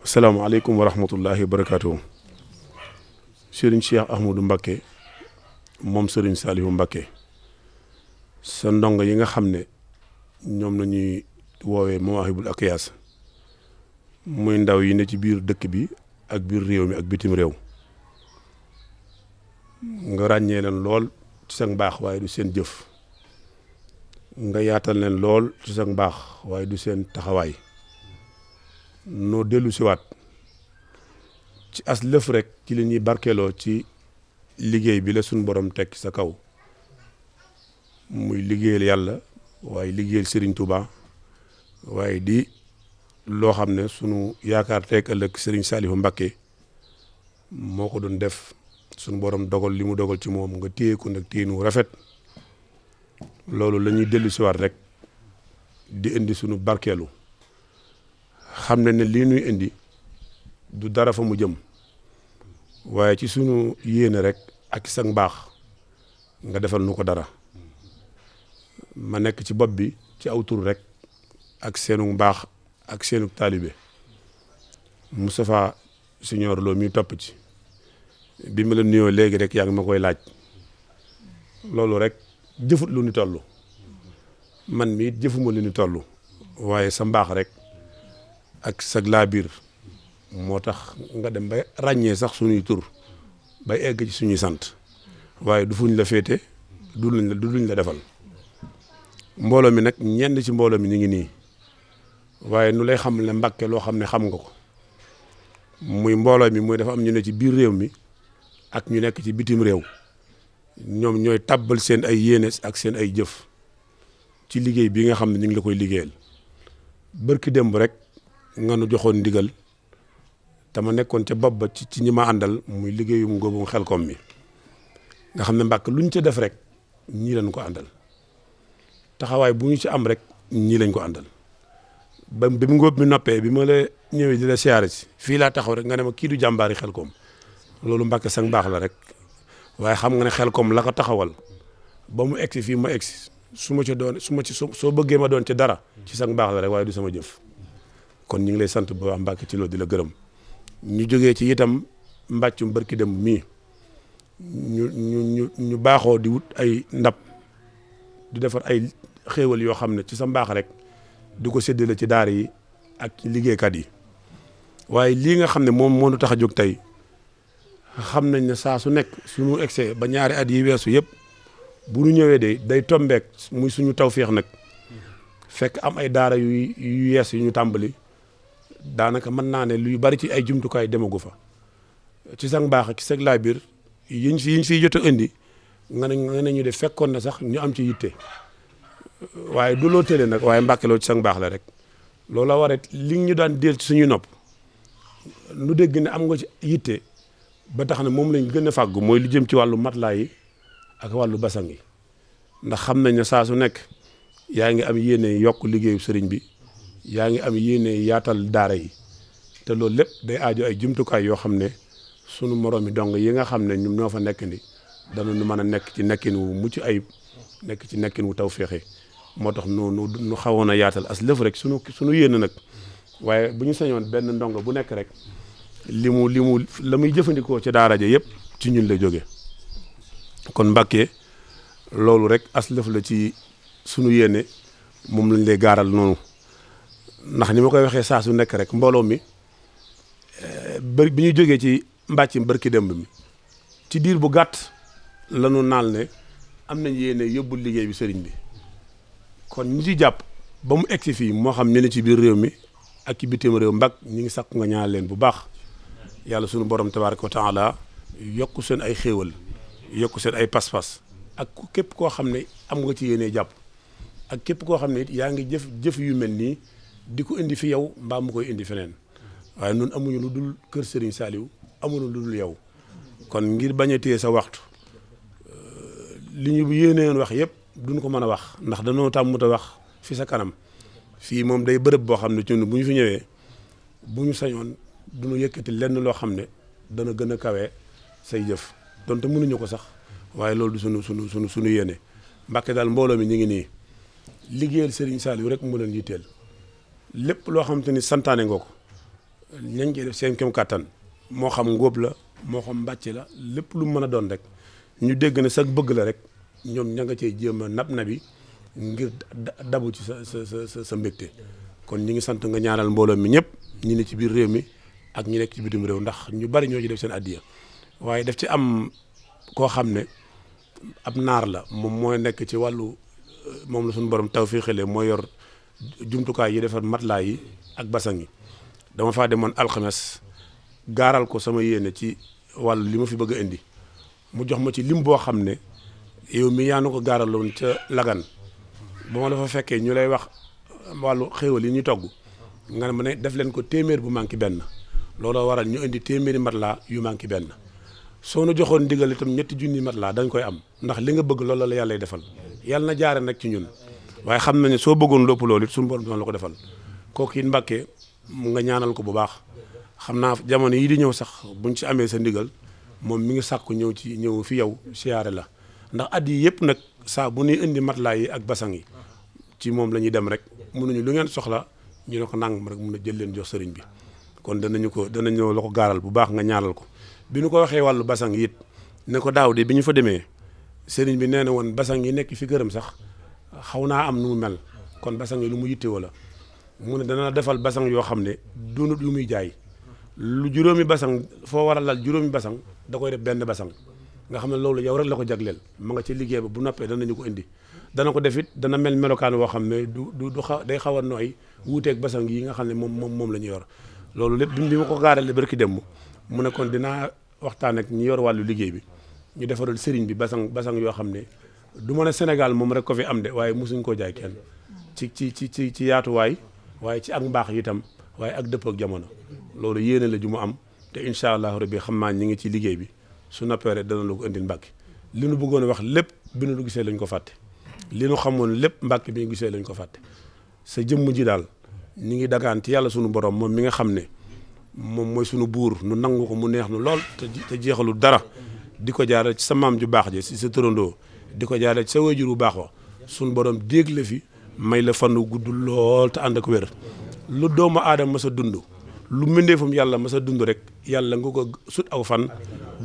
salaamaaleykum wa rahmatullahi wa barakaatu. Serigne Cheikh Ahmadou Mbacké moom Serigne Saliou Mbacké sa ndongo yi nga xam ne ñoom la ñuy woowee Mawahibou Akyas muy ndaw yi ne ci biir dëkk bi ak biir réew mi ak bitim réew nga ràññee leen lool ci sa mbaax waaye du seen jëf nga yaatal leen lool ci sa mbaax waaye du seen taxawaay noo dellu siwaat ci as lëf rek ci li ñuy barkeeloo ci liggéey bi la suñ borom teg sa kaw muy liggéeyal yàlla waaye liggéeyal Serigne Touba waaye di loo xam ne sunu yaakaar teeg ëllëg Serigne Saliou Mbacké moo ko doon def suñu borom dogal li mu dogal ci moom nga téye ko nag téye nu rafet loolu la ñuy dellu siwaat rek di indi sunu barkeelu xam ne lii nuy indi du dara fa mu jëm waaye ci sunu yéene rek ak sa mbaax nga defal nu ko dara ma nekk ci bopp bi ci aw tur rek ak seenu mbaax ak seenu taalibe Moustapha Signor Lo mi topp ci bi ma la nuyoo léegi rek yaa ngi ma koy laaj loolu rek jëfut lu ni toll man mi it jëfuma lu ni toll waaye sa mbaax rek ak sag laa biir moo tax nga dem ba ràññee sax suñuy tur bay egg ci suñuy sant waaye du fuñ la féete du luñ la defal mbooloo mi nag ñenn ci mbooloo mi ñu ngi nii waaye nu lay xam ne Mbàkke loo xam ne xam nga ko muy mbooloo mi muy dafa am ñu ne ci biir réew mi ak ñu nekk ci bitim réew ñoom ñooy tàbbal seen ay yéene ak seen ay jëf ci liggéey bi nga xam ne ñu ngi la koy liggéeyal bërki démb rek nga nu joxoon ndigal te ma nekkoon ca bopp ba ci ñi ma àndal muy liggéeyum ngóobum Xelkom mi nga xam ne Mbàkke luñ ca def rek ñii lañ ko àndal taxawaay bu ñu ci am rek ñii lañ ko àndal ba bi mu ngóob mi noppee bi ma la ñëwee di la siyaare si fii laa taxaw rek nga ne ma kii du jàmbaari Xelkom loolu Mbàkke sang baax la rek waaye xam nga ne Xelkom la ko taxawal ba mu egsi fii ma egsi su ma ci soo bëggee ma doon ci dara ci sang baax la rek waaye du sama jëf kon ñu ngi lay sant bu baax Mbàkke ci loolu di la gërëm ñu jógee ci itam mbàccum barki dem mii ñu baaxoo di wut ay ndab di defar ay xéewal yoo xam ne ci sa mbaax rek di ko séddale ci daara yi ak ci liggéeykat yi waaye lii nga xam ne moom moo nu tax a jóg tey xam nañ ne saa su nekk suñu excès ba ñaari at yi weesu yëpp bu ñu ñëwee de day tombeek muy suñu tawféex nag fekk am ay daara yu yees yu ñu tàmbali daanaka mën naa ne luy bari ci ay jumtukaay demagu fa ci sa mbaax ak ci sa laa biir yiñ fiy jot a indi nga ne ñu de fekkoon na sax ñu am ci yitte waaye du loo tële nag waaye Mbàkke loo ci sa mbaax la rek loolu la waret li ñu daan déel ci suñuy nopp nu dégg ne am nga ci yitte ba tax na moom lañ gën a fàggu mooy lu jëm ci wàllu matelas yi ak wàllu basang yi ndax xam nañ ne saa su nekk yaa ngi am yéene yokk liggéeyu sëriñ bi yaa ngi am yéene yaatal daara yi te loolu lépp day aajo ay jumtukaay yoo xam ne sunu moroom yi dong yi nga xam ne ñoom ñoo fa nekk ni dana nu mën a nekk ci nekkin wu mucc ayib nekk ci nekkin wu taw féexe moo tax nu xawoon a yaatal as lëf rek sunu yéene nag waaye bu ñu sañoon benn ndongo bu nekk rek li mu la muy jëfandikoo ci daara ja yëpp ci ñun la jóge kon Mbàkke loolu rek as lëf la ci sunu yéene moom lañ lay gaaral noonu ndax ni ma koy waxee saa su nekk rek mbooloo mi bi ñu jógee ci mbàccim barki démb mi ci diir bu gàtt lanu naal ne am nañ yéene yóbbul liggéey bi sëriñ bi kon ñi ci jàpp ba mu egsi fii moo xam ne ci biir réew mi ak ci bitim réew mbag ñi ngi sakku nga ñaan leen bu baax yàlla sunu borom tabaaraka wa taala yokku seen ay xéewal yokku seen ay pas-pas ak képp koo xam ne am nga ci yéene jàpp ak képp koo xam ne it yaa ngi jëf yu mel nii di ko indi fi yow mbaa mu koy indi feneen waaye nun amuñu lu dul kër Serigne Saliou amuñu lu dul yow kon ngir bañ a téye sa waxtu li ñu yéeneen wax yëpp duñ ko mën a wax ndax dañoo tàmmut a wax fi sa kanam fii moom day bërëb boo xam ne ci bu ñu fi ñëwee bu ñu sañoon duñu yëkkati lenn loo xam ne dana gën a kawe say jëf donte mënuñu ko sax waaye loolu du sunu yéene Mbàkke daal mbooloo mi ñu ngi nii liggéeyal Serigne Saliou rek mu leen yitteel lépp loo xamante ni santaane nga ko nañ koy def seen kéem kattan moo xam ngóob la moo xam mbàcc la lépp lu mën a doon rek ñu dégg ne sax bëgg la rek ñoom ña nga cee jéem a nabi ngir dabu ci sa mbégte. kon ñi ngi sant nga ñaanal mbooloo mi ñëpp ñi ne ci biir réew mi ak ñi nekk ci bitim réew ndax ñu bari ñoo ci def seen addiya waaye daf ci am koo xam ne ab naar la moom mooy nekk ci wàllu moom la suñu borom tawfiixale mooy yor jumtukaay yi defar matelas yi ak basang yi. dama faa demoon alxames gaaral ko sama yéene ci wàllu li ma fi bëgg a indi mu jox ma ci lim boo xam ne yow mi yaa na ko gaaraloon ca Lagan ba ma la fa fekkee ñu lay wax wàllu xéewal yi ñuy togg nga ne ma ne def leen ko téeméer bu manqué benn looloo waral ñu indi téeméeri matelas yu manqué benn soo nu joxoon ndigal itam 2 junni matelas dañ koy am ndax li nga bëgg loolu la yàlla defal yàlla na jaare nag ci ñun waaye xam na ne soo bëggoon lépp loolu it suñu borom dina la ko defal kooku it Mbàkke mu nga ñaanal ko bu baax xam naa jamono yi di ñëw sax buñ ci amee sa ndigal moom mi ngi sàkku ñëw fi yow siyaare la ndax at yi yëpp nag saa bu ñuy indi matelas yi ak basang yi ci moom la ñuy dem rek mënuñu lu ngeen soxla ñu ne ko nangam rek mun a jël leen jox sëriñ bi kon danañu la ko gaaral bu baax nga ñaanal ko bi ñu ko waxee wàllu basang yi it ne ko daaw de bi ñu fa demee sëriñ bi nee na woon basang yi nekk fi këram sax xaw naa am nu mu mel kon basang yi lu mu yittewoo la mu ne dana defal basang yoo xam ne doonut lu muy jaay lu juróomi basang foo war a lal juróomi basang da koy def benn basang nga xam ne loolu yow rek la ko jagleel ma nga ci liggéey ba bu noppee danañu ko indi dana ko def it dana mel melokaan woo xam ne du day xaw a nooy wuuteeg basang yi nga xam ne moom la ñu yor loolu lépp bi ma ko gaarale barki dem mu ne kon dinaa waxtaan ak ñi yor wàllu liggéey bi ñu defaral sëriñ bi basang yoo xam ne du ma ne Sénégal moom rek ko fi am de waaye mosuñ koo jaay kenn ci yaatuwaay waaye ci ak mbaax itam waaye ak dëpp ak jamono loolu yéene la ju mu am te incha allahu rabbi xam naa ñi ngi ci liggéey bi su noppee rek dana la ko indil Mbàkke li nu bëggoon a wax lépp bi nu gisee lañ ko fàtte li nu xamoon lépp Mbàkke bi ñu gisee lañ ko fàtte sa jëmm ji daal ñi ngi dagaan ci yàlla sunu borom moom mi nga xam ne moom mooy sunu buur nu nangu ko mu neex nu lool te jeexalu dara di ko jaarale ci sa maam ju baax ji si sa tërandoo di ko jaarale ci sa wayjur bu baax wa sunu borom dégg la fi may la fan wu gudd lool te ànd ak wér lu doomu aadama ma sa dund lu mbindeefum yàlla ma sa dund rek yàlla nga ko sut aw fan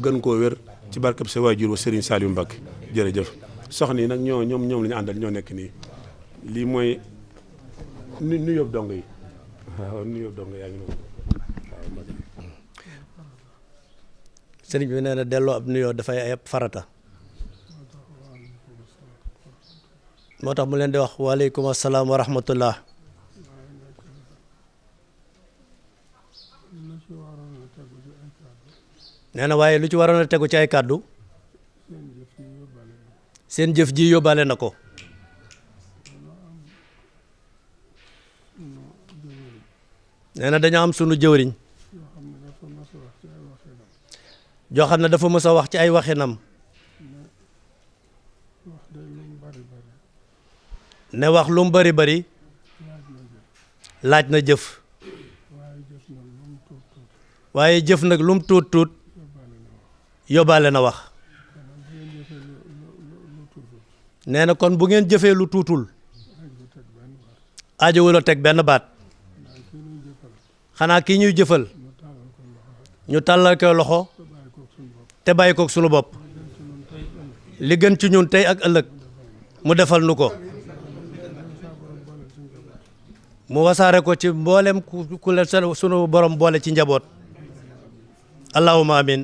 gën koo wér ci barkab sa waajur wa Serigne Saliou Mbacké jërëjëf soxna yi nag ñoom la ñu àndal ñoo nekk nii lii mooy nu yóbbu dong yi waaw nu yóbbu dong yaa ngi noonu sëriñ bi nee na delloo ab nuyoo dafay ay farata moo tax mu leen di wax waaleykum asalaam wa rahmatullah nee na waaye lu ci waroon a tegu ci ay kàddu seen jëf ji yóbbaale na ko nee na dañoo am sunu jëwriñ joo xam ne dafa mës a wax ci ay waxinam ne wax lu mu bari bari laaj na jëf waaye jëf nag lu mu tuut tuut yóbbaale na wax nee na kon bu ngeen jëfee lu tuutul aajowul a teg benn baat xanaa kii ñuy jëfal ñu tàllal ko loxo te bàyyi kook sunu bopp li gën ci ñun tey ak ëllëg mu defal nu ko mu wasaare ko ci mboolem ku leen sunu borom boole ci njaboot allahumma amin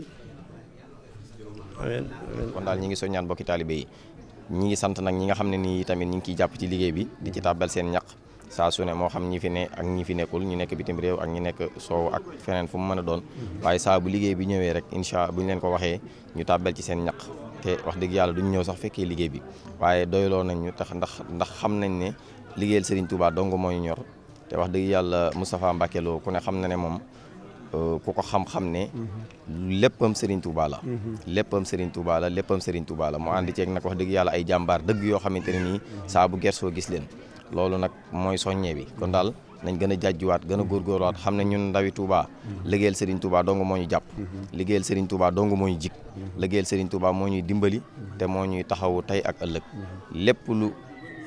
kon daal ñi ngi soññaan bokki taalibe yi ñi ngi sant nag ñi nga xam ne nii tamit ñi ngi ciy jàpp ci liggéey bi di ci tàbbal seen ñaq saa su ne moo xam ñi fi ne ak ñi fi nekkul ñu nekk bitim réew ak ñi nekk soow ak feneen fu mu mën a doon waaye saa bu liggéey bi ñëwee rek incha bu ñu leen ko waxee ñu tàbbal ci seen ñaq te wax dëgg yàlla duñ ñëw sax fekkee liggéey bi waaye doyloo nañ ñu tax ndax xam nañ ne liggéeyal Serigne Touba dong moo ñu ñor te wax dëgg yàlla Moustapha Mbacké Lo ku ne xam na ne moom ku ko xam-xam ne léppam Serigne Touba la léppam Serigne Touba la léppam Serigne Touba la mu ànd ceeg nag wax dëgg yàlla ay jàmbaar dëgg yoo xamante ne nii saa bu gersoo gis leen loolu nag mooy soññee bi kon daal nañ gën a jàjjuwaat gën a góorgóorluwaat xam ne ñun ndawi Touba liggéeyal Serigne Touba dong moo ñu jàpp liggéeyal Serigne Touba dong moo ñu jik liggéeyal Serigne Touba moo ñuy dimbali te moo ñuy taxawu tey ak ëllëg lépp lu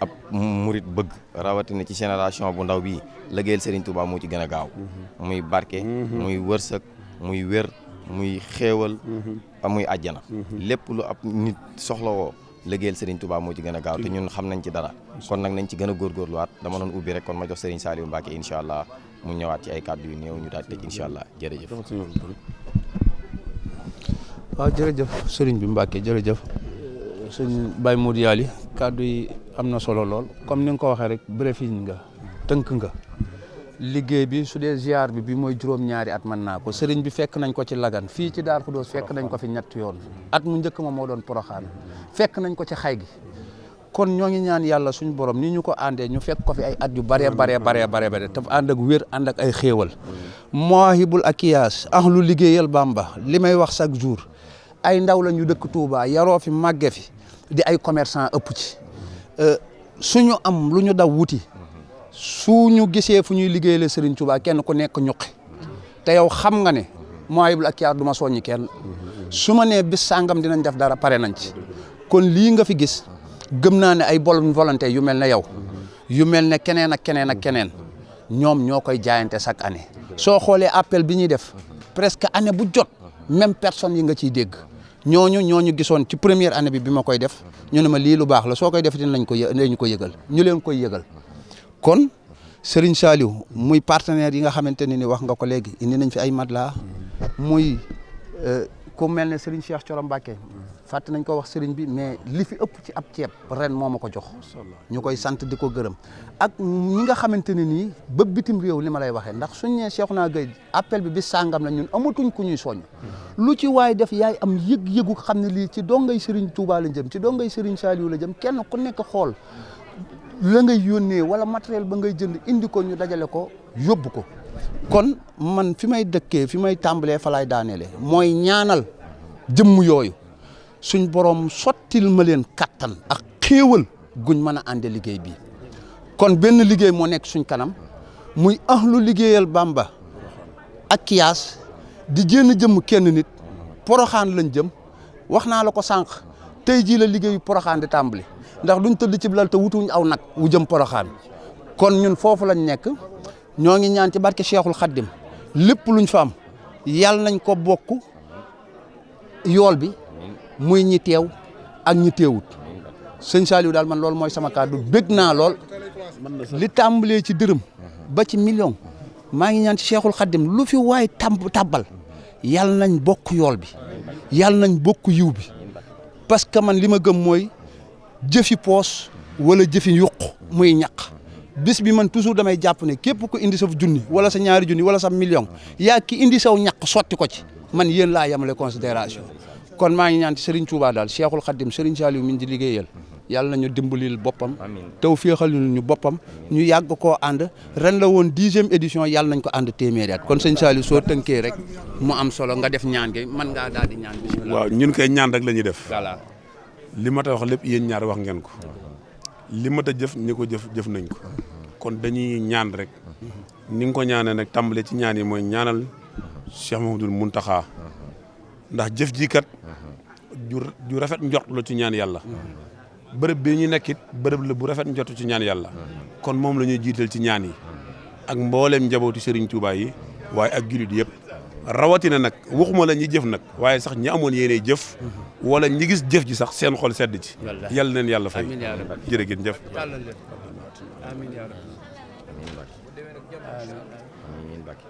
ab murit bëgg rawatina ci génération bu ndaw bii liggéeyal Serigne Touba moo ci gën a gaaw muy barke muy wërsëg muy wér muy xéewal muy àjjana lépp lu ab nit soxlawoo liggéeyal Serigne Touba moo ci gën a gaaw te ñun xam nañ ci dara kon nag nañ ci gën a góorgóorluwaat dama doon ubbi rek kon ma jox Serigne Saliou Mbacké incha allah mu ñëwaat ci ay kàddu yu néew ñu daal tëj incha allah jërëjëf. waaw jërëjëf Serigne bi Mbacké jërëjëf sëñ Baye Modou Yali kàddu yi am na solo lool comme ni nga ko waxee rek brefing nga tënk nga liggéey bi su dee ziar bi mooy juróom-ñaari at mën naa ko Serigne bi fekk nañ ko ci Lagan fii ci Darou Khoudoss fekk nañ ko fi ñett yoon at mu njëkk ma moo doon Porokhane fekk nañ ko ci xay gi kon ñoo ngi ñaan yàlla suñu borom ni ñu ko àndee ñu fekk ko fi ay at yu bare te ànd ak wér ànd ak ay xéewal Mawahibul Akyaas ahlu liggéeyal Bamba li may wax chaque jour ay ndaw la ñu dëkk Touba yaroo fi màgge fi di ay commerçant ëpp ci suñu am lu ñu daw wuti suñu gisee fu ñuy liggéeyale Serigne Touba kenn ku nekk ñuqi te yow xam nga ne Mawahibul Akyaas du ma soññi kenn su ma nee bis sàngam dinañ def dara pare nañ ci kon lii nga fi gis gëm naa ne ay bonne volonté yu mel ne yow yu mel ne keneen ak keneen ñoom ñoo koy jaayante chaque année soo xoolee appel bi ñuy def presque année bu jot même personne yi nga ciy dégg ñooñu gisoon ci première année bi ma koy def ñu ne ma lii lu baax la soo koy def dinañ ko yëgal ñu leen koy yëgal kon Serigne Saliou muy partenaire yi nga xamante ne ni wax nga ko léegi indi nañ fi ay matelas muy ku mel ne Serigne Cheikh Thioro Mbacké fàtte nañ ko wax Serigne bi mais li fi ëpp ci ab ceeb ren moo ma ko jox ñu koy sant di ko gërëm ak ñi nga xamante ne nii ba bitim réew li ma lay waxee ndax suñ nee Cheikhouna Gaye appel bi sàngam la ñun amatuñ ku ñuy soññ lu ci waay def yaay am yëg-yëgu xam ne lii ci dongay Serigne Touba la jëm ci dongay Serigne Saliou la jëm kenn ku nekk xool la ngay yónnee wala matériel ba ngay jënd indi ko ñu dajale ko yóbbu ko kon man fi may dëkkee fi may tàmbalee fa laay daaneele mooy ñaanal jëmm yooyu suñ borom sottil ma leen kattan ak xéewal guñ mën a ànde liggéey bi kon benn liggéey moo nekk suñ kanam muy ahlu liggéeyal Bamba Akyaas di jénn jëmm kenn nit Porokhane lañ jëm wax naa la ko sànq tey jii la liggéeyu Porokhane di tàmbali ndax duñ tëdd ci lal te wutuñ aw nag wu jëm Porokhane kon ñun foofu lañ nekk ñoo ngi ñaan ci barke Cheikhul Khadim lépp luñ fa am yàlla nañ ko bokk yool bi muy ñi teew ak ñi teewut sëñ Saliou daal man loolu mooy sama kàddu bég naa lool li tàmbalee ci dërëm ba ci million maa ngi ñaan ci Cheikhul Khadim lu fi waay tàbbal yàlla nañ bokk yool bi yàlla nañ bokk yiw bi parce que man li ma gëm mooy jëfi poos wala jëfi yuq muy ñaq bis bi man toujours damay jàpp ne képp ko indi sa junni wala sa ñaari junni wala sa million yaa ki indi saw ñaq sotti ko ci man yéen laa yemale considération kon maa ngi ñaan ci Serigne Touba daal Cheikhul Khadim Serigne Saliou min di liggéeyal yàlla nañu dimbalil boppam taw féexal ñu boppam ñu yàgg koo ànd ren la woon 10e édition yàlla nañ ko ànd téeméeri at kon sëñ Saliou soo tënkee rek mu am solo nga def ñaan gi man ngaa daal di ñaan bismillah. waaw ñun koy ñaan rek la ñuy def. voilà li ma ta wax lépp yéen ñaar wax ngeen ko li ma ta jëf ñi ko jëf nañ ko kon dañuy ñaan rek ni nga ko ñaanee nag tàmbale ci ñaan yi mooy ñaanal Cheikh Mouhamadoul Mountakha ndax jëf ji kat ju rafet njort la ci ñaan yàlla bërëb bi ñu nekkit bërëb la bu rafet njort ci ñaan yàlla kon moom la ñuy jiital ci ñaan yi ak mbooleem njabootu Serigne Touba yi waaye ak jullit yëpp rawatina nag waxuma la ñi jëf nag waaye sax ñi amoon yéene jëf wala ñi gis jëf ji sax seen xol sedd ci yàlla neen yàlla fay jërë ngeen jëf amiin yaa rabbi amiin Mbacke